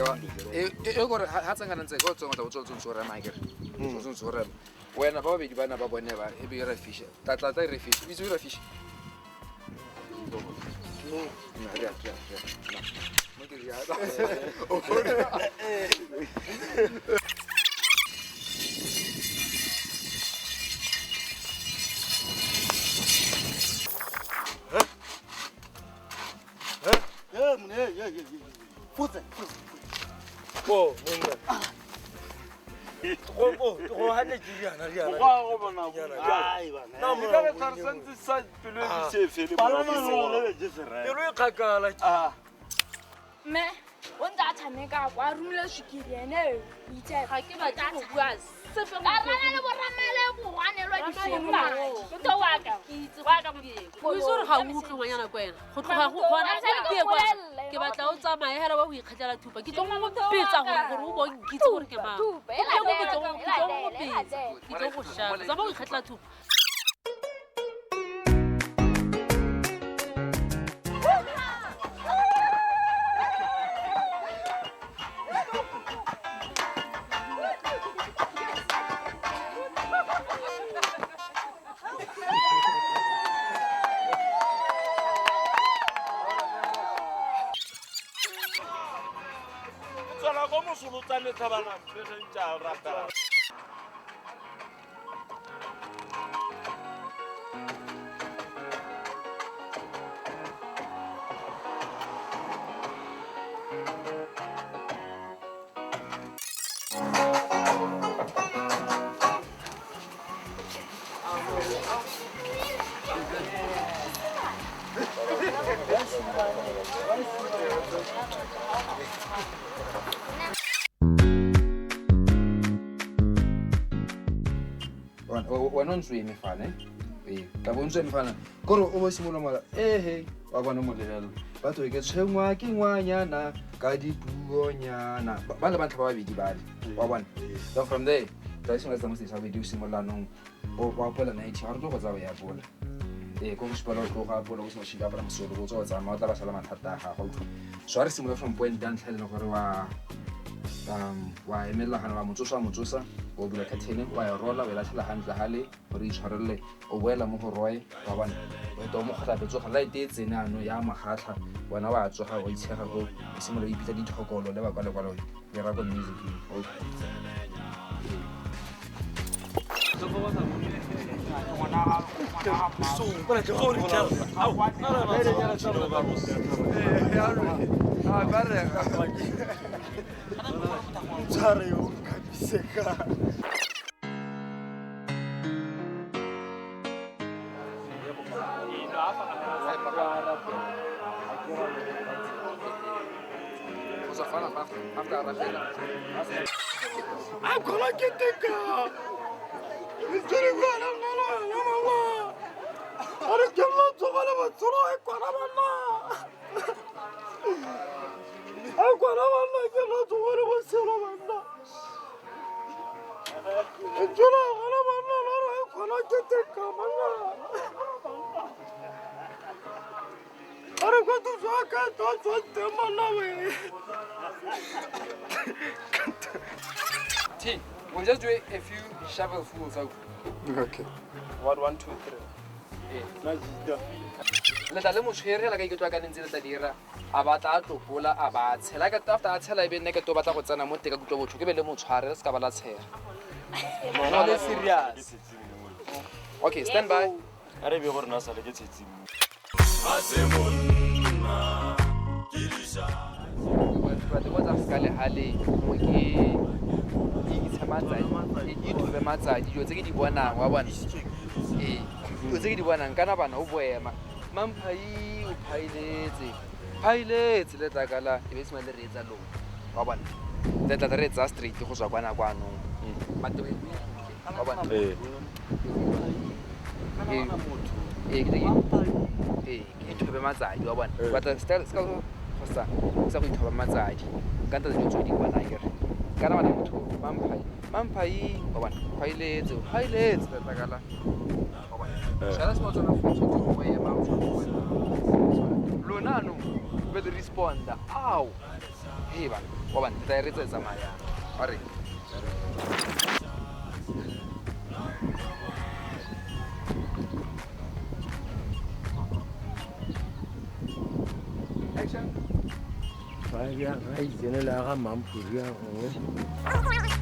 E gore ha tsangana ntse go tsonga tla tsontsho tsho rema akere. Tsontsho rema. Wena ba babedi bana ba bone ba e be re fish. Tla tla tla re fish. Itse re fish. No, na re re re. Mo ke ya. Bo monna. Go go hane ke riana riana. Go bona. Ai bana. Na mo ka re santse sa pelo e se fele. Pelo e kgakala. Ah. Mme o ntse a tshameka kwa a romile sukiri ene o itse Ga ke batle go bua sepe mo a rana le boramele boganelwa Motho wa ka ke itse go aka o itse gore ga o utlwe ngwanyana ko wena go tloga go gona gompieno ke batla o tsamaye hela wa go ikgatlhela thupa ke tlo go betsa gore gore o bo nkitse gore ke mang ke tlo go betsa ke tlo go shapa tsamaya go ikgatlhela thupa. Tswela ko mosolotsane tlhabana mpegeng tša rapela. Wena o ntse o eme fana ee tla bo ntse o eme fana kore o bo simolola mola ehe wa bona mo lebelela batho ke tshwengwa ke ngwanyana ka dipuonyana ba le bantlha ba babedi bale wa bona. So from there tla simolola tsa mo sa bobedi o simolola nong o apola night ga re tlo go tsaya o ya apola ee ko go supela o tlo go apola o simolola apara mosolo o tswa o tsamaya o tla ba sala mathata a gago. So a re simolola from point ya ntlha e leng gore wa wa emelela gana wa motsosa o bula curtain wa e rola o e latlhela gantle gale gore itshwarelele o boela mo go Roy wa bona o eta o mo kgotla tsoga light e tsene ano ya magatlha wena wa tsoga o itshega ko o simolola o ipitsa dithokolo le ba kwale kwale le ra ko music. T, we'll just do a few shovelfuls out. Okay. 1 1 2 3. Letla le motshwere la ka iketlo ka ntse letla dira a batla a tlopola a ba tshela ka after a tshela e be nne ke to batla go tsena mo teka kutlo botho ke be le motshware re se ka ba la tshela. No le serious. Okay, stand by. A re be gore na sale ke tshetseng. Batho ba tsa ska le hale mo ke itshema matsadi dilo tse ke di bonang wa bona. Ee, dilo tse ke di bonang kana bana o boema. Mamphai o phailetse. Phailetse le tlakala e be sima le re etsa lona. Wa bona. Le tla re etsa straight go tswa kwana kwanong. Batho wa bona. Ee. Ee, ke ithobe matsadi wa bona. Batla style ska go sa go ithoba matsadi. Ka ntse dilo tse di bona ke re. Kana bana motho mamphai mamphai wa bona phailetse phailetse le tlakala wa bona. Sala se tsona fo tshwanetse go ema o tshwanetse go ema. Lona no be le responda. Ao. Hey bana, wa bana, tla re tsa tsamaya. A re. Action. Ba ya ga itsenela ga mampuri a gongwe.